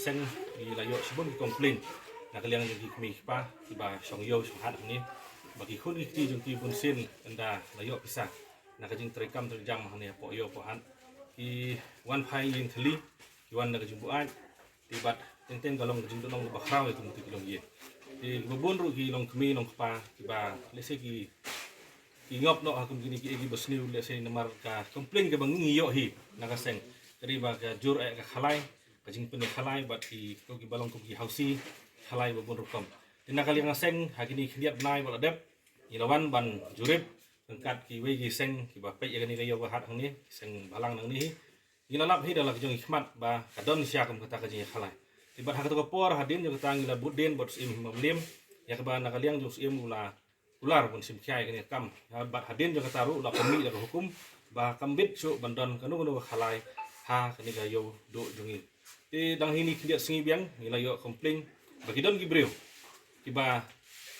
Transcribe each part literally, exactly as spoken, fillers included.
Seng ngi la ïoh shibun ki complain na ka liang jong ki kmie ki kpa kiba shong ïew shong hat hangne, ba ki khun ki kti jong ki bun sien ynda la ïoh pisa na ka jingtrei kam trei jam hangne hapoh ïew hapoh hat, ki wan phai ïing thylli, ki wan da ka jingbuaid. Te bad teng teng ka long ka jingdonkam kaba khraw ïa ki mut ki longïing. Te kiba bun ruh ki longkmie longkpa kiba lehse ki ki ngop noh ha kum kine kiei kiba sniew, lehse namar ka complain kaba ngi ïoh hi na ka seng, ka dei ba ka jur eh ka khalai, ka jingpynkhalai bad ki, ko kiba long kum ki hausi khalai ba bun rukom. Te na ka liang ka seng ha kine ki khyndiat bnai ba la dep, ngi la wan ban jurip ryngkat kiwei ki seng kiba peit ïa kane ka ïew ka hat hangne, ki seng bhalang nangne hi. Ngi la lap hi da la ka jong i khmat ba ka don shisha kum kata ka jingïakhalai. Te bad ha kata ka por hadien jong kata ngi la bud dien bad u Syiem Hima Mylliem ïa kaba na ka liang jong u Syiem u la kular ban shim khia ïa kane ka kam. Ha, bad hadien jong kata ruh la pynmih da ka hukum ba kam bit shuh ban don kano kano ka khalai ha kane ka ïew duh jong ngi. Te dang hi ni khyndiat sngi biang ngi la ïoh complain ba ki don ki briew kiba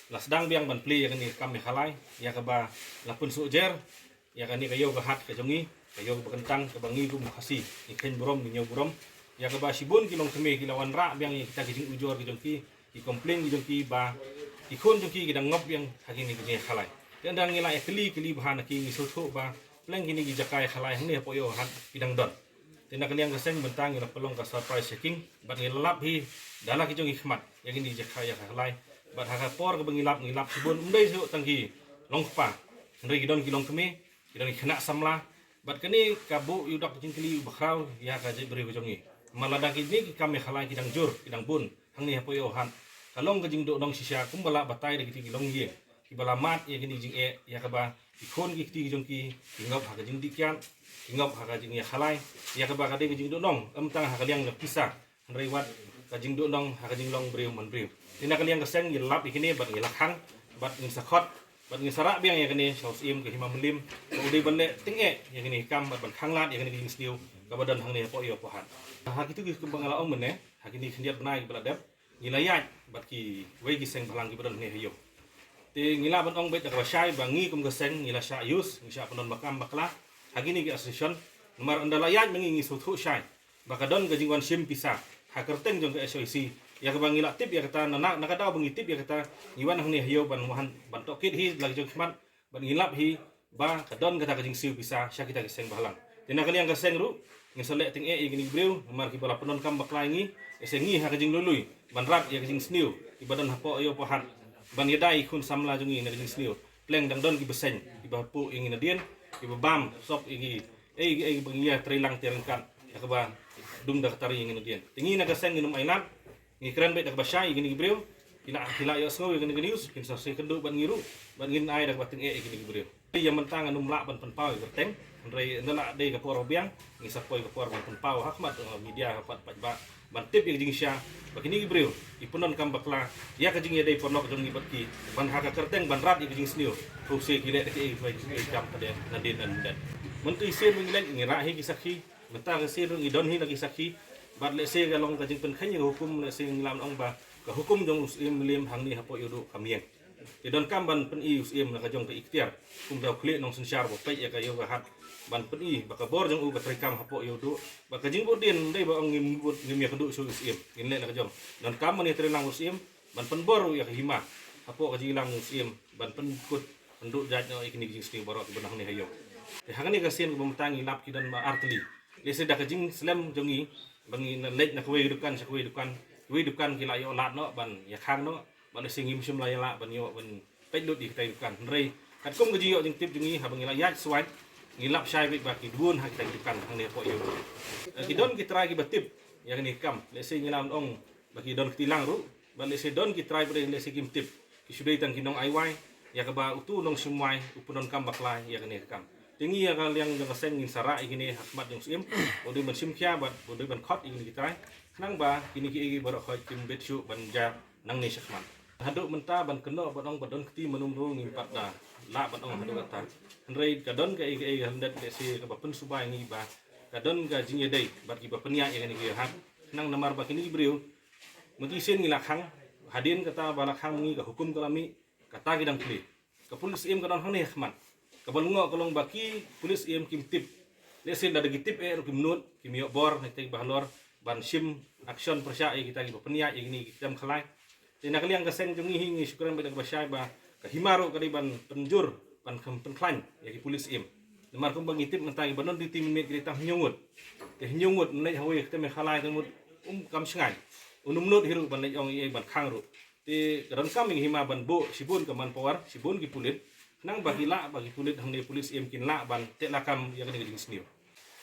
la sdang biang ban plie ïa kane ka kam ïakhalai, ïa kaba la pynsuh jer ïa kane ka ïew ka hat ka jong ngi, ka ïew kaba kyntang kaba ngi kum Khasi ngi kheiñ burom, ngi ñiew burom. Ïa kaba shibun ki longkmie ki la wanrah biang ïa kita ki jingujor ki jong ki, ki complain ki jong ki ba ki khun jong ki ki dang ngop biang ha kine ki jingïakhalai. Te ynda ngi la ïakylli kylli bha na ki, ngi sngewthuh ba pleng kine ki jaka ïakhalai hangne hapoh ïew hat ki dang don. Te na ka liang ka seng mynta ngi la pynlong ka surprise checking bad ngi la lap hi da la ki jong i khmat ïa kine ki jaka ïakhalai. Bad ha ka por kaba ngi lap, ngi lap shibun, ym dei shuh tang ki longkpa, hynrei ki don ki longkmie, ki don ki khynnah samla bad kane ka buh ïa u dak jingkylli uba khraw ïa ka jaitbynriew ka jong ngi. Namar lada kine ki kam ïakhalai ki dang jur, ki dang bun hangne hapoh ïew hat, ka long ka jingduhnong shisha kumba la batai da kiti ki longïing kiba la mad ïa kine ki jingeh, ïa kaba ki khun ki kti ki jong ki ki ngop ha ka jingdih kiad, ki ngop ha ka jingïakhalai, ïa kaba ka dei ka jingduhnong ym tang ha ka liang ka pisa, hynrei wat ka jingduhnong ha ka jinglong briew man briew. Te na ka liang ka seng ngi lap ïa kine bad ngi la khang bad ngin sa khot bad ngin sa rah biang ïa kane sha u Syiem ka Hima Mylliem ba u dei ban leh tyngeh ïa kane ka kam bad ban khanglad ïa kane ka jingsniew kaba don hangne hapoh ïew hapoh hat. Ha kito ki, kumba nga la ong mynne, ha kine ki khyndiat bnai kiba la dep ngi la ïaid bad kiwei ki seng bhalang kiba don hangne ha ïew. Te ngi lah ban ong beit da kaba shai ba ngi kum ka seng ngi la shah use, ngi shah pyndonkam bakla ha kine ki association. Namar ynda la ïaid ma ngi, ngi sngewthuh shai ba ka don ka jingwan shim pisa ha kyrteng jong ka S O I C. Ïa kaba ngi la tip ïa kata, na, na, na ka daw ba ngi tip ïa kata, ngi wan hangne ha ïew ban wan ban tohkit hi da la ki jong ki khmat bad ngi lap hi ba ka don kata ka jingsiew pisa sha kita ki seng bhalang. Te na ka liang ka seng ruh ngin sa leh tyngeh ïa kine ki briew namar kiba la pyndonkam bakla ïa ngi, ïa seng ngi ha ka jinglului ban rat ïa ka jingsniew kiba don hapoh ïew hapoh hat, ban ïada ïa ki khun samla jong ngi na ka jingsniew. Pleng dang don kiba seng, kiba hapoh ïa ngi nadien, kiba bam sop ïa ki, ei, ei, ba ngi ïa trei lang te ryngkat, ïa kaba dum da ka tari ïa ngi nadien. Te ngi na ka seng ngin ym ailad, ngi kren beit da kaba shai ïa kine ki briew. Ki la, ki la ïohsngew ïa kane ka news, kin sa sngewkynduh bad ngi ruh, bad ngin ai da kaba tyngeh ïa kine ki briew. Ïa mynta ngan ym lah ban pynpaw ïa ka kyrteng, hynrei ynda la dei ka por ba biang ngi sa poi ka por ban pynpaw ha khmat, eh, media, ha khmat paidbah, ban tip ïa ka jingshisha ba kine ki briew ki pyndonkam bakla ïa ka jingïadei paralok jong ngi bad ki, ban ha ka kyrteng ban rat ïa ka jingsniew. Phuh se ki leh da kiei kiei ki kam ka dei nadien nadien. Mynta shisien ngi leh, ngi rah hi ki sakhi, mynta ka shisien ngi don hi la ki sakhi. Bad lehse ka long ka jingpynkheiñ ïa ka hukum, lehse ngi lah ban ong ba ka hukum jong u Syiem Mylliem hangne hapoh ïew duh kam ïeng. Te donkam ban pyni u Syiem na ka jong ka iktiar kum u khlieh nongsynshar ba peit ïa ka ïew ka hat, ban pyni ba ka bor jong u ka treikam hapoh ïew duh. Ba ka jingbud dien ym dei ba ong ngim bud, ngim ïakynduh shuh u Syiem, ngin leh la ka jong. Donkam ban ïatreilang u Syiem, ban pynbor ruh ïa ka hima hapoh ka jingïalang u Syiem ban pynkut pynduh jait noh ïa kine ki jingsniew baroh kiba don hangne ha ïew. Te ha kane ka sien kaba mynta ngi lap ki don ba ar tylli. Lehse da ka jingslem jong ngi ba ngi na leit na kawei ka dukan sha kawei ka dukan, kawei ka dukan ki la ïoh lad noh ban ïakhang noh, bad lehse ngim shym la ïa lah ban ïoh ban peit lut ïa kitai ki dukan. Hynrei katkum ka jingïoh jingtip jong ngi, haba ngi la ïaid swait, ngi lap shai beit ba ki bun ha kitai ki dukan hangne hapoh ïew. Eh, ki don ki trai kiba tip ïa kane ka kam, lehse ngi lah ban ong ba ki don kti lang ruh, bad lehse don ki trai ba dei lehse kim tip, ki shu dei tang ki nongaiwai ïa kaba utu u nongshimwai u pyndonkam bakla ïa kane ka kam. Te ngi ha ka liang jong ka seng ngin sa rah ïa kine ha khmat jong u Syiem, ba u dei ban shim khia bad ba u dei ban khot ïa kine ki trai, khnang ba kine kiei kiei baroh khoit kim bit shuh ban jia nangne shakhmat. Haduh mynta ban kynnoh ban ong ba don kti mynno mynno ngim pat da lah ban ong haduh katta. Hynrei ka don kaei kaei ka lyndet lehse kaba pynsuba ïa ngi ba ka don ka jingïadei bad kiba pynïaid ïa kane ka ïew hat. Khnang namar ba kine ki briew, mynta shisien ngi la khang, hadien kata ba la khang ngi ka hukum ka la mih, kata ki dang plie. Ka pulit Syiem ka don hangne ha khmat. Kaba lyngngoh ka long ba ki pulit Syiem kim tip. Lehse lada ki tip eh ruh kim nud, kim ïoh bor na kitai kiba halor. ban shim action pyrshah ïa kita kiba pynïaid ïa kine ki tem khalai. Te na ka liang ka seng jong ngi hi ngi shu kren bad ka ba shai ba ka hima ruh ka dei ban pynjur, ban kham pynkhlaiñ ïa ki pulit syiem. Namar kumba ngi tip mynta kiba don duty mynmiet ki dei tang hynñiew ngut. Te hynñiew ngut leit ha wei ka tem khalai te mut um kam shngaiñ. Un ym nud hi ruh ban leit ong ïa ban khang ruh. Te ka donkam ïa ka hima ban buh shibun ka manpower, shibun ki pulit. Khnang ba ki lah, ba ki pulit hangne pulit syiem kin lah ban teh lakam ïa kane ka jingsniew.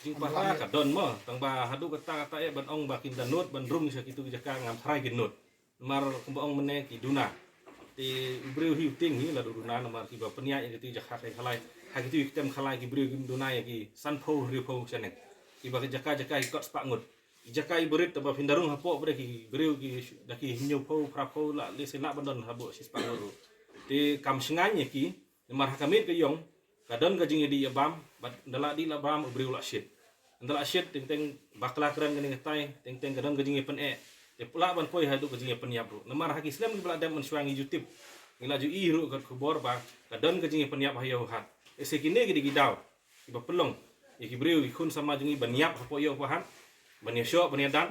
Jingpara ka don mo, tang ba haduh katta katta eh ban ong ba kin da nud ban rung sha kitu ki jaka ngam tharai kin nud. Namar kumba ong mynne ki duna. Te u briew hi u tieng hi la duna namar kiba pynïaid ïa kitu ki jaka khlai khalai. Ha kitu ki tem khalai ki briew ki duna ïa ki sanphew hynriewphew shaneng. Kiba ki jaka jaka ki kot spah ngut. Ki jaka i barit tang ba phin da rung hapoh ba da ki briew ki da ki hynñiewphew phraphew la lehse lah ban don hapoh shispah ngut ruh. Te kam shngaiñ ïa ki. Namar ha ka miet ka ïong ka don ka jingïadih ïa bam, bad ynda la dih la bam u briew la shit. Ynda la shit teng teng bakla kren kane ka tai, teng teng ka don ka jingïapyneh. Te lah ban poi haduh ka jingïapynïap ruh. Namar ha ki snem kiba la dep mynshuwa ngi ju tip, ngi la ju i ruh ka khubor ba ka don ka jingïapynïap ha Ïewhahat. Te se kine ki dei ki daw kiba pynlong ïa ki briew ki khun samla jong ngi ban ïap hapoh Ïewhahat, ban ïashoh ban ïadat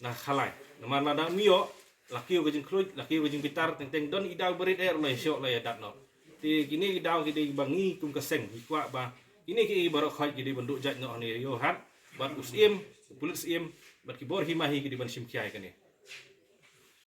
na khalai. Namar lada ym ïoh, la kiew ka jingkhluit, la kiew ka jingbitar, teng teng don i daw barit eh ruh la ïashoh la ïadat noh. Te kine ki daw ki dei ba ngi kum ka seng ngi kwah ba kine ki baroh khoit ki dei ban duh jait noh hangne ha Ïewhahat, bad u syiem, u pulit syiem, bad ki bor hima hi ki dei ban shim khia ïa kane.